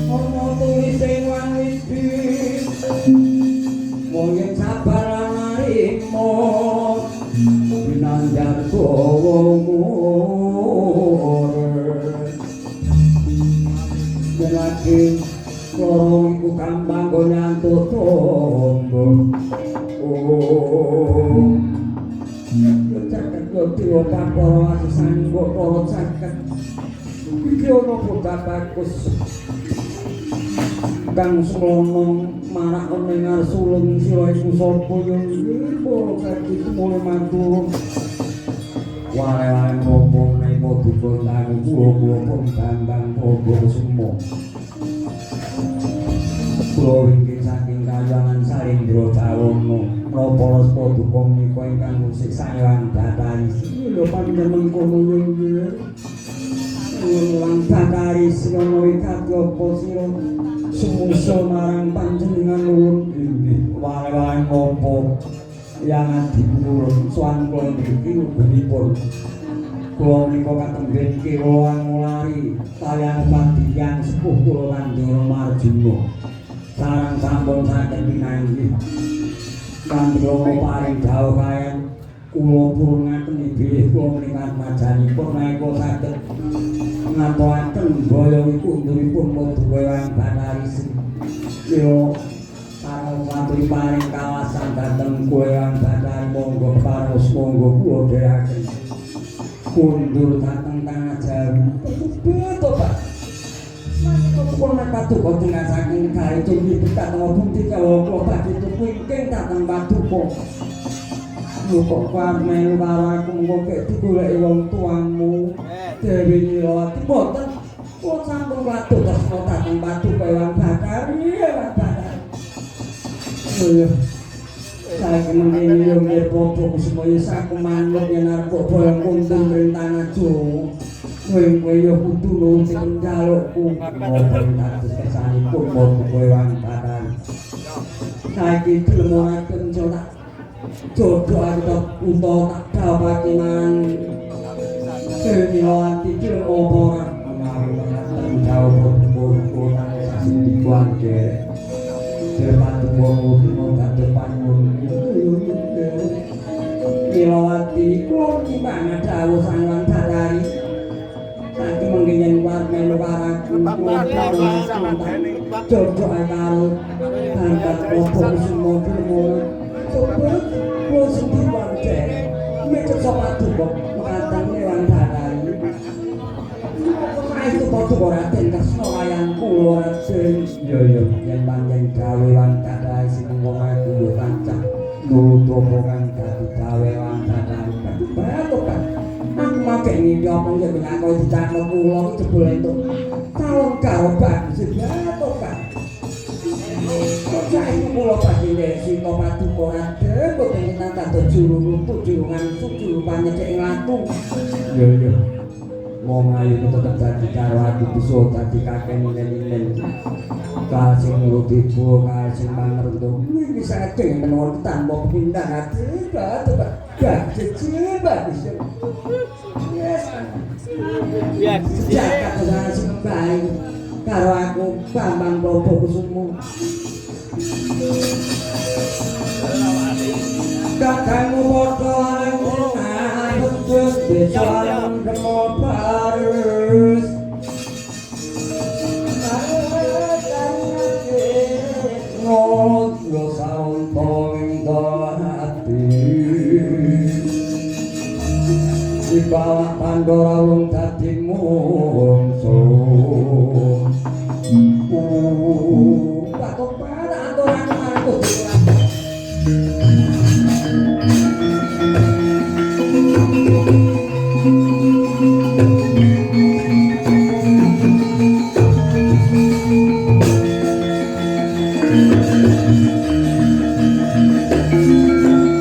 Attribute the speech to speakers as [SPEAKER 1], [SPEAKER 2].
[SPEAKER 1] Ana tulise wangidi mung yen sabar lan narima binanjar dawa umur yen lagi loro iku gampang go nyantuk tombo. Oh, caket dewa pakara asesane mbok para caket iki ana bocah bagus kang semlono marak ning ngarsulung sira iku sapa ya para kaki tumule matur wale-wale ngopo menawi paduka tangu kula kula pun Bambang Prabu Kusuma kula wingking saking kayangan Salindra Bawana menapa les paduka menika ingkang musik Sang Bathari lho panjenengan mengkono ya nggih. Lang Bathari sirana wigati apa sira sumusa marang panjenengan nuwun inggih wale-wale ngopo yang adi kula sowan kula mriki ubenipun kula menika katenggen kira ngulari kaliyan padiyang sepuh kula Landara Marjuna sareng sampun saged pinanggih kanthi rama paring dawuh kaliyan kula purungaken bilih kula menika majanipun menika saged ngatoaken boyo iku unduripun paduka Eyang Bathari Sri kira para maturi paring kawasan dhateng Eyang Bathari monggo keparos monggo kula dherekaken kundur dhateng tanah Jawi. Betul Pak. Kula paduka tinggal saking negari tunggi bekat bukti kawula kula badhe tuku ingkang dhateng paduka. Lho kok kuwi melu karo aku mengko kek digoleki wong tuamu Dewi Nilawati mboten kula sampun waduh tresna dhateng paduka Eyang Bathari Eyang Bathari. Lho saiki mengkene yo nggih padha Kusuma ya saku manut yen arep kok boyong kundur ring tanah Jawa. Kowe kowe yo kudu nuruti penjalukku ngopo dados kersanipun paduka Eyang Bathari. Saiki dilemonaken tak jodoh aku tak utawa tak dawake marang Dewi Nilawati dilemo apa ora menawi mekaten dawuh paduka tansah sendika derek. Derek paduka nuruti dados panyuwun. Nilawati kula timbang dawuh Sang Bathari. Saiki mengke yen war melu karo kula jodoh karo Bambang Prabu Kusuma dilemo. Coba kula sendika derek. Meceksa paduka mekaten Eyang Bathari. Itu paduka Raden Kresna wayang kula Raden. Iya iya yen pancen gawe Eyang Bathari sing wong aku yo tancah nurut apa kang dadi gawe Eyang Bathari. Batuk kan. Aku make ngimpi apa yen menyang dicatet kula iki jebul entuk calon karo bagus batuk kan. Kok saiki kula badhe sita paduka Raden boten kinten dados juru nutu jurungan juru panyecek ing latu. Iya iya. Wong ayu tetep dadi karo aku bisa dadi kakek ninen-ninen. Kae sing nuruti ibu, kae sing mangerto. Iki saged menawa tanpa pepindhan ati batuk bagus bagus. Yes.
[SPEAKER 2] Ya,
[SPEAKER 1] Jagat ora sing bae karo aku Bambang Prabu Kusuma. Kakangmu padha areng becus desa Gemo Baris. Ngono saunta ing ati. Dibawak Pandora wong dadi mungsu. Aku